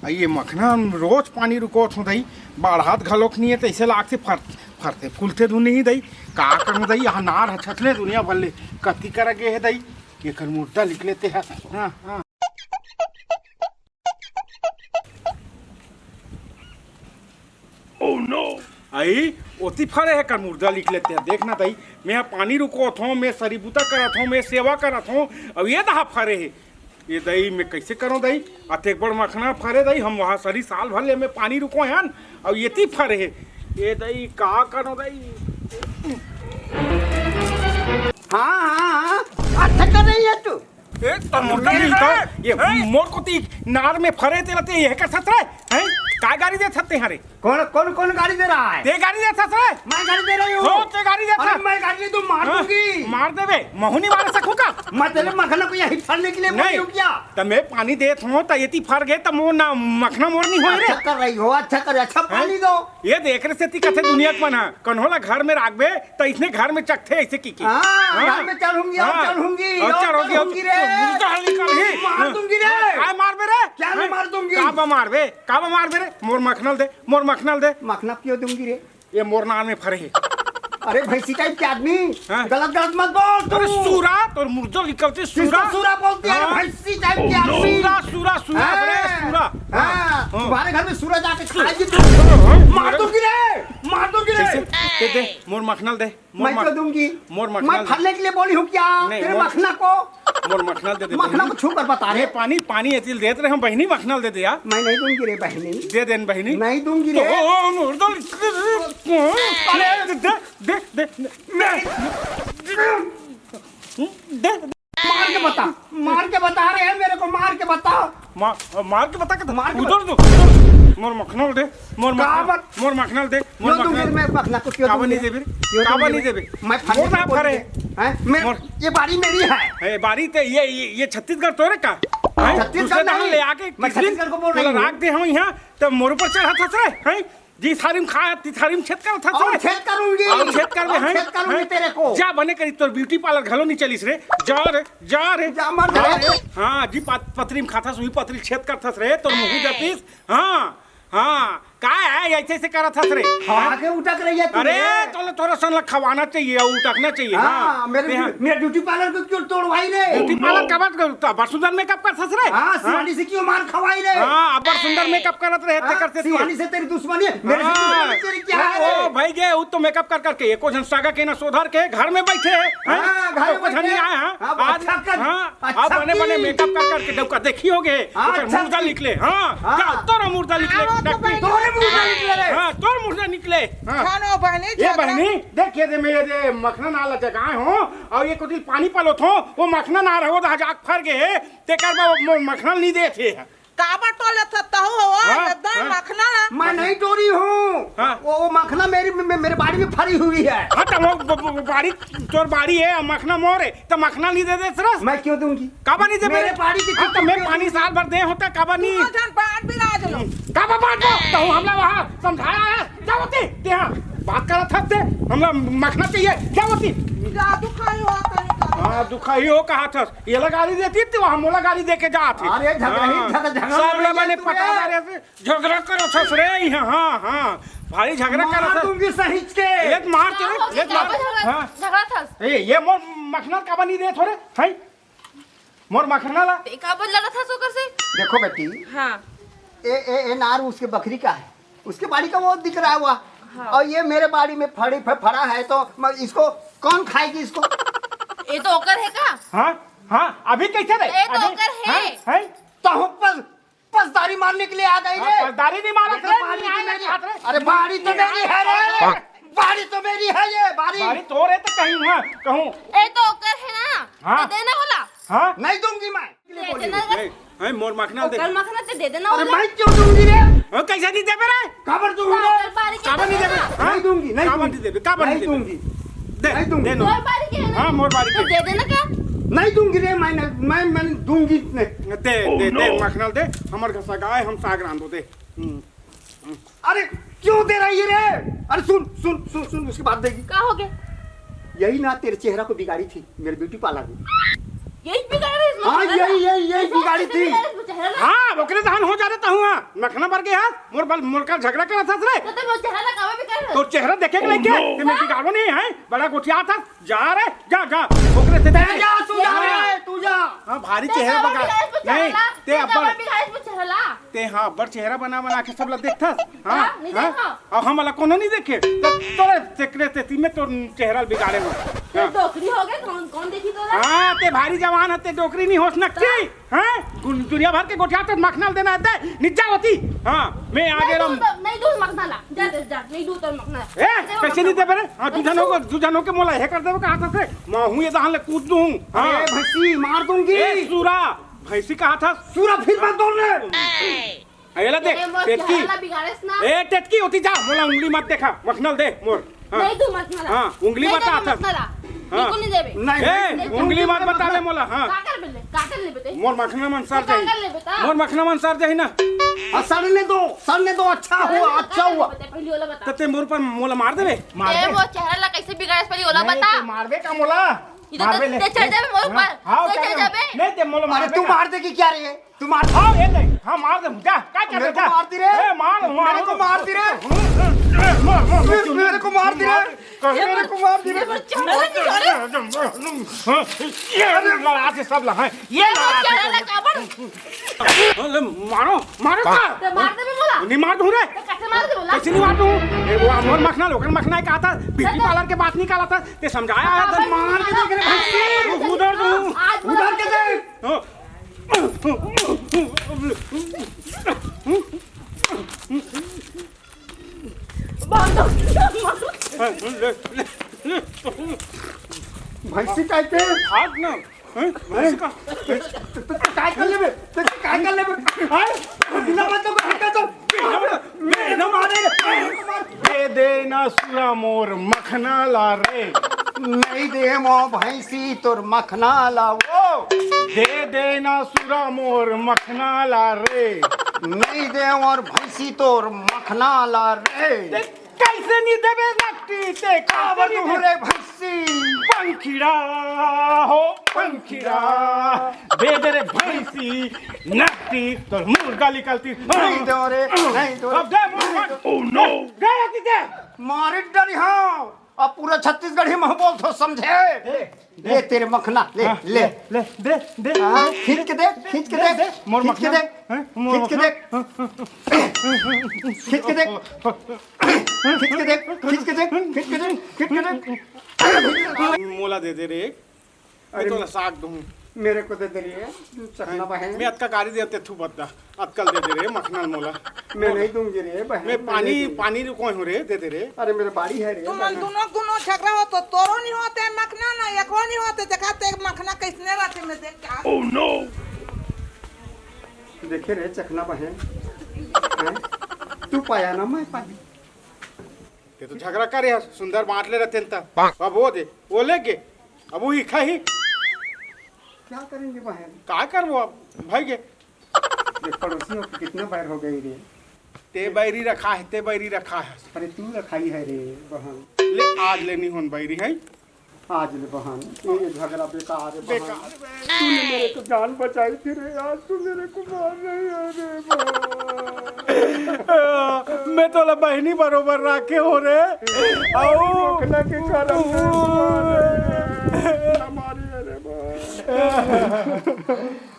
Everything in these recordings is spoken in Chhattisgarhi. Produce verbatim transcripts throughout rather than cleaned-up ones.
ये मखना रोज पानी रुकोत हों दई, बाढ़त घलोक नइ हे, तइसे लागथे फर-, फरथे फूलथे धुन नहीं दई। का करहूं दई, यहाँ नार ह छछले दुनिया भर ले, कति करा गे हे दई, एकर मुर्दा निकले ते ह। हाँ, हाँ। Oh no! अई, ओती फरे हे कर मुर्दा निकले ते ह। देख ना दई, मैं ह पानी रुकोत हों, मैं सरी बूता करत हों, मैं सेवा करत हों, अउ ये दहा फरे हे। ये दई, मैं कइसे करंव दई? अतेक बड़ मखना फरे दई, हम वहाँ सरी साल भर ले मैं पानी रुकोय हन, अउ एती फरे हे। ये दई, का करंव दई? हाँ, हाँ, हाँ, अच्छा कर रही है तू। ए, तो मुर्दा नहीं तो, ये हैं? मोर कोती नार में फरे ते रहिथे, ये कर सकत रहे, हैं? काय गारी देथस ते हरे? कौन, कौन, कौन गारी दे रहा है? ते गारी देथस रे। मैं गारी दे रही हूँ। हो, ते गारी देथस। अरे, मैं गारी नहीं दूँ, मार हाँ, दूंगी। मार देबे, महूं नहीं मार सकूं का? मैं तेरे मखना को यहीं फरने के लिए बोली नहीं, हूँ क्या? त मैं पानी देत हों, त एती फर गे, त मोर ना मखना मोर नहीं होय रे। अच्छा कर रही हो, अच्छा कर, अच्छा हैं? पानी दो। ये देख रे सेती कथे दुनिया के मन ह, कन्हो ला घर में राखबे, त इसने घर में चखथे ऐसे की की। हाँ, हाँ। घर में चढ़ूंगी और हाँ। चढ़ूंगी, और और चढ़ोगी, और चढ़ूंगी रे। चढ़ूंगी, चढ़ूंगी। मार दूंगी रे। काय मारबे रे? क्या मैं हैं? मार दूंगी? का बा मारबे? का बा मारबे रे? मोर मखना ल दे, मोर मखना ल दे। मखना क्यों दूंगी रे? ये मोर नार में फरे हे। अरे भैंसी टाइप के आदमी, हाँ। गलत गलत मत बोल तू। अरे सूरा, तोर मुर्दा निकलथे किसको सूरा। सूरा बोलती है? हाँ। भैंसी टाइप के आदमी। सूरा, सूरा, सूरा, हाँ। अरे सूरा। हाँ। हाँ। तुम्हारे घर में सूरा जाके खाएगी तू। हाँ। मार दूंगी रे, मार दूंगी रे। कैसे? दे, दे, मोर मखना ल दे। मोर मैं मख-, क्यों दूंगी? मोर मखना मैं दे। फरने के लिए बोली हूँ क्या? नहीं, तेरे मोर, मखना को? मोर मखना दे दे, मखना बहिनी। को छू कर बता रे। ये पानी, पानी एती ल देत रहे हम, बहिनी, मखना दे दे यार। मैं नहीं दूंगी रे बहिनी। दे दे न, बहिनी। नहीं दूंगी तो रे। ओ, ओ, ओ, अरे, दे, दे, दे, दे, दे। मार के बता, मार के बता रे, मेरे को मार के बता। मार, मार के बता के मार के उधर बता। दो, उधर दो। मोर मखना दे, मोर का मखना, बत-, मोर मखना दे, मोर क्यों दूंगी मखना। मैं मखना को क्यों काबर दूंगी? नहीं देबे? क्यों काबर दूंगी? नहीं देबे? मैं फरने मोर के ना लिए फरे। बोली है। हैं? मोर ये बाड़ी मेरी है। ए, बाड़ी ते ये, ये, ये छत्तीसगढ़ तोरे का? हैं? छत्तीसगढ़ दूसरे जगह नहीं। ले आके मैं किस दिन छत्तीसगढ़ को बोल रही तोला हूँ। राख दे हम यहाँ, तब मोर ऊपर चढ़त हस रे, हैं? जी थारी म खा, ती थारी म छेद करत हस और रे। छेद करूंगी। और छेद करबे, और हैं? छेद करूंगी हैं? तेरे को। जा बने करी, तोर ब्यूटी पार्लर घलो नहीं चलिस रे। जा रे, जा रे। जा मर जा रे। हाँ, जी पत-, पतरी म खाथस, वही पतरी छेद करथस रे, तोर मुंह जपिस। हाँ, हाँ, का है, ऐसे ऐसे करत हस रे? खवा के उठक रही है तू अरे, रे। तोला, तोरा सन ला खवाना चाहिए और उठकना चाहिए, हाँ, हाँ। मेरे, ते हाँ। मेरे ब्यूटी पार्लर को क्यों तोड़वाई रे? ब्यूटी पार्लर का बात करूँ, तो अब्बड़ सुंदर मेकअप करत हस रे। हाँ, हाँ। शिवानी से क्यों मार खवाई रे? हाँ, अब्बड़ सुंदर मेकअप करत रहे, हाँ, तेकर से शिवानी से तेरी दुश्मनी है, मेरे से हाँ। दुश्मनी तेरी क्या है ओ, रे? ओ, भाई गे, उ तो मेकअप कर करके एको झन सगा के ना सोधर के घर में बैठे हैं, हैं? हाँ, घर में एको झन बैठे नहीं हैं। आए हैं। हाँ, आज, अच्छा कर। हाँ, अच्छा आज बने बने की। मेकअप कर करके डौका देखी होगे, हाँ, ओकर अच्छा मुर्दा की। निकले, हाँ, हाँ। जा, तोर मुर्दा निकले, हाँ, वो तो डकटी। भाई तोरे मुर्दा निकले रे। हाँ, तोर मुर्दा निकले, हाँ। खानो बहनी, ये झगड़ा। बहनी, देख ये दे, मैं ये दे मखना नाला जगाए हों, और ये कोती पानी पलोत हों, वो मखना ना रहो, तो जाके फर गे हे, तेकर बा वो मखना नहीं देथे। काबर टोरत हस तहूँ हो, हाँ, एकदम हाँ। मखना ला। मैं नहीं टोरी हूँ। हाँ। वो, वो मखना मेरी, मे-, मेरे बाड़ी में फरी हुई है। हाँ, तो वो ब-, ब-, बाड़ी, तोर बाड़ी है, मखना मोर है, तो मखना नहीं दे दे सरस। मैं क्यों दूंगी? काबर नहीं दे मेरे मेरे? बाड़ी की हाँ, तो मैं पानी साल भर दे होता, काबर नहीं? दोनों जन बांट बिराज लो। काबर बांट दो? तो हमला वहाँ समझाया है, जा ओती, ते हाँ, बात करत हस ते, हमला मखना चाहिए, जा ओती। जा दुखाई हो, कहीं का। हाँ, दुखाई हो, कहा थस। ये ला गारी देती, ते वहाँ मोला गारी दे के जात हे। अरे, झगड़ा ही, हाँ। झगड़ा, झगड़ा सब नहीं ला है बने तू पटा रे। डारे से, झगड़ा करत हस रे, हाँ, हाँ, हाँ। भारी झगड़ा मार करत हस। दूंगी सहिंच के। ये मार के, का हो ये गया? मार। का झगड़ा, हाँ। झगड़ा थस? ए, ये मोर मखना काबर नहीं देत हो रे, हैं? मोर मखना ला। ते काबर लड़त हस ओकर से? देखो बेटी, हाँ। ए, ए, ए नार उसके बकरी का है, उसके बाड़ी का वो दिख रहा है हुआ। हाँ। और ये मेरे बाड़ी में फड़ी, फ-, फड़ा है, तो म-, इसको कौन खाएगी इसको? ये तो ओकर है का? हाँ, हाँ, अभी कैसे रे? ये तो अभी, ओकर है। हाँ, है? तो हम पस-, पसदारी मारने के लिए आ गई हाँ, रे। पसदारी नहीं मारत ये तो रे, बाड़ी नहीं तो आए मेरी, ना खात रे। अरे बाड़ी तो मेरी है रे। हाँ। बाड़ी तो मेरी है ये, बाड़ी। बाड़ी तोर है तो कहीं हुआ, कहूँ। ये तो ओकर है ना, हाँ। तो देना होला। हाँ। नहीं दूंगी मैं। दे देना। ए, ए, मोर मखना दे। ओकर मखना ते दे देना अरे होला। मैं क्यों दूंगी रे? ओ, कैसे नहीं देबे रे? काबर दूंगी रे? ओकर बारी के काबर नहीं देबे? हाँ? नहीं दूंगी, नहीं काबर दूंगी। नहीं देबे? काबर नहीं नहीं देबे? दूंगी। दे, नहीं दूंगी। They know. तोर बारी के है ना? हाँ, मोर बारी तो के। दे देना का? नहीं दूंगी रे, मैं नहीं, मैं, मैं दूंगी नहीं। दे, दे, दे, मखना दे। हमर घर सगा है, हम साग रांधो दे। हम्म। अरे, क्यों दे रही है रे? अरे, सुन, सुन, सुन, सुन, उसकी बात देगी। का हो गया? यही ना तेरे चेहरा को बिगाड़ी थी मेरे ब्यूटी पार्लर में। यही बिगाड़ी रही है इसमें हाँ, चेहरा? यही, यही, यही ऐसा बिगाड़ी कैसे थी। बिगाड़ी इसमें चेहरा? हाँ, ओकरे दहन हो जा रे तहूँ, हाँ। मखना बर गे हस, मोर बल, मोर कर झगड़ा करत हस रे। तो तैं मोर चेहरा ला काबर बिगाड़े हस? तोर चेहरा देखे के लइके, तैं मोर बिगाड़ो नहीं है, बड़ा गोठियात हस। जा रे, जा, जा, ओकरे से तैं जा, तू जा रे, तू जा। हाँ, भारी तैं चेहरा काबर बगा-, बिगाड़े हस मोर चेहरा नहीं, ला? तैं तैं काबर अब्बड़, बिगाड़े हस मोर चेहरा ला? तैं हाँ, अब्बड़ चेहरा बना बना के सब ला देखथस, हाँ, हाँ, नहीं हाँ? देखा। अउ हमला कोनो नहीं देखे, तो तोरे चक्कर से मैं तोर चेहरा बिगाड़े हूँ। तैं हाँ। डोकरी हो गे, कौन, कौन देखी तोला? हाँ, तैं भारी जवान हस, तैं डोकरी नहीं होस नक्की। हाँ? गुन-, दुनिया भर के गोठियात हस, मखना ल देना हे, दे, निजा होती। हाँ, मैं आगे नहीं रम- दूँ तो, नहीं दूँ मखना ला। जा दे, जा, नहीं दूँ तो मखना ला। ए, दे वो कैसे मखना नहीं देबे रे? हाँ, दू झन हो, दू झन हो के मोला हे कर देबे, कहा था से? मैं हूँ ये दहन ले कूद दूँ। हाँ। अरे भैंसी, मार दूंगी। ए, सूरा, भैंसी कहा था? सूरा फिर मत बोल रे। ए, एला देख, ए, मोर टेटकी। चेहरा ला बिगाड़ेस ना। ए, टेटकी, होती जा, मोला उंगली मत देखा, मखना ल दे, मोर। हाँ। नहीं दूँ मखना ला। हाँ, उंगली नहीं बता देबे था। मखना ला। हाँ। बिल्कुल नहीं देबे। नहीं, ए, नहीं, नहीं, उंगली नहीं, मत नहीं, बता ले नहीं। मोला, हाँ। का कर बेले? का कर लेबे तैं? मोर मखना मन सर जाही। का कर लेबे ता? मोर मखना मन सर जाही ना। हाँ, सड़ने दो, सड़ने दो, अच्छा हुआ, अच्छा हुआ। पहले ओला बता। तो तैं मोर पर मोला मार देबे? मार ए, दे। मोर चेहरा ला कैसे बिगाड़ेस, पहले ओला नहीं, बता। तैं मारबे का मोला? इधर मारबे तो ले। तैं चढ़ जाबे मोर ऊपर। हाँ, तैं चढ़ जाबे। नहीं, तैं मोला अरे, मारबे तू ना। मार दे कि क्या रे? तू मार हाँ, ये ले। हाँ, मार दे, जा। का कर मेरे दे, को जा। मारती रे। ए, मार, मार। मेरे को मारती रे। ए, मार, मार, मार, मेरे को मारती रे। मेरे को मारती रे। ये लड़ा के सब लहाए। ये लड़ा के सब। अरे, मारो, मारो का? तो मार दे मोला। नहीं मार दूँ रे। तो कैसे मार दे मोला? कैसे नहीं मार दूँ? ए, वो मोर मखना, लोकन मखना ही कहा था। ब्यूटी पार्लर के बात नहीं कहा था। तैं समझाया है तो मार के देख रे भैंसी। उधर तू। आज उधर के देख। हाँ। भैंसी काय के? आज ना, हैं? भैंसी का? त-, त-, त-, काय कर लेबे? त-, काय कर लेबे? हैं? बिना मतलब का हटा तो। बिना मतलब, बिना मारे। दे दे ना सुरा मोर मखना ला रे। नहीं दे मो भैंसी तोर मखना ला वो। दे दे ना सुरा मोर मखना ला रे। नहीं दे मोर भैंसी तोर मखना ला रे। ते कैसे नहीं देबे नकटी ते काबर कैसे नहीं तू देबे? रे भैंसी? पंखीड़ा हो पंखीड़ा, दे दे रे भैंसी नकटी तोर मुर्गा निकलती। नहीं दो रे, नहीं दो रे। अब दे मुर्गा। Oh no! दे रखी दे। मारी डरी हाँ। अब पूरा छत्तीसगढ़ी में बोल तो समझे। दे, ले दे। तेरे मखना, ले, हाँ, ले। ले, दे, दे। हाँ, खींच के दे, खींच के दे, दे, दे। मोर खींच के मखना। दे। हैं? मोर खींच के मखना। दे। हाँ, हाँ, हाँ। खींच के दे। खींच के दे, खींच के दे, खींच के दे, खींच के दे। मोला दे दे रे। मैं अरे, तोला साग दूँ। मेरे को दे दे रे, चखना हैं? बहन। मैं अतका गारी देते थू बद्दा। अतकल दे दे रे, मखना ल मोला। मैं नहीं दूंगी रे, बहन, मैं मैं पानी, नहीं दूंगी। पानी रुको हूँ रे, दे दे रे। अरे, मेरे बाड़ी है रे, तुमन बहन। दोनों, दोनों झगड़ा हो तो तोरो नहीं होते मखना ना, एको नहीं होते, देखा ते मखना कैसने रहते, मैं देख क्या। Oh no! देखे रे, चखना बहन। हैं? तू पाया ना, मैं पाई। ते तो झगड़ा करे हस, सुंदर बांट ले रहते न त। अब वो दे, वो ले गे, अब वो ही खाही। क्या करेंगे बहन? का करबो अब, भाई गे। ये पड़ोसियों की कितना बैर हो गई रे। ते बैरी रखा है, ते बैरी रखा है। अरे तू रखाई है रे बहन। ले आज ले नहीं होन बैरी है। आज ले बहन, ये झगड़ा बेकार है बहन। बेकार है। तूने मेरे को जान बचाई थी रे, आज तू मेरे को मार रही है रे बहन। मैं तोला बहिनी बरोबर राखे हो रे। आओ। मोखना के कारण मेरे को मार रही है। ना मारी है रे बहन।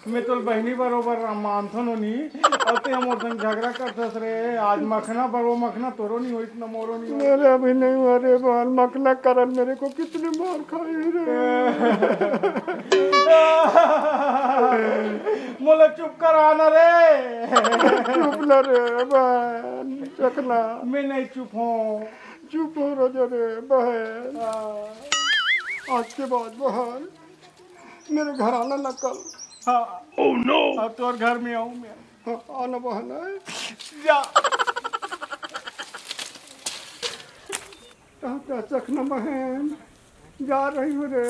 मैं तोला बहिनी बरोबर मानथन होनी, अउ ते मोर संग झगड़ा करथस रे। आज मखना बरो मखना तोरो नहीं होइस, न मोरो नहीं होइस। मेरे अभी नहीं हुआ रे बहन, मखना कारण मेरे को कितनी मार खाई रे। मोला चुप करा ना रे। चुप ना रे बहन, चखना। मैं नहीं चुप हूँ। चुप हो रह जा रे बहन। हाँ। आज के बाद बहन मेरे घर आना ना कल। हाँ। Oh no! अब तोर घर में आऊँ मैं। हाँ, आना बहन है। जा। कहाँ का चखना बहन? जा रही हूँ रे।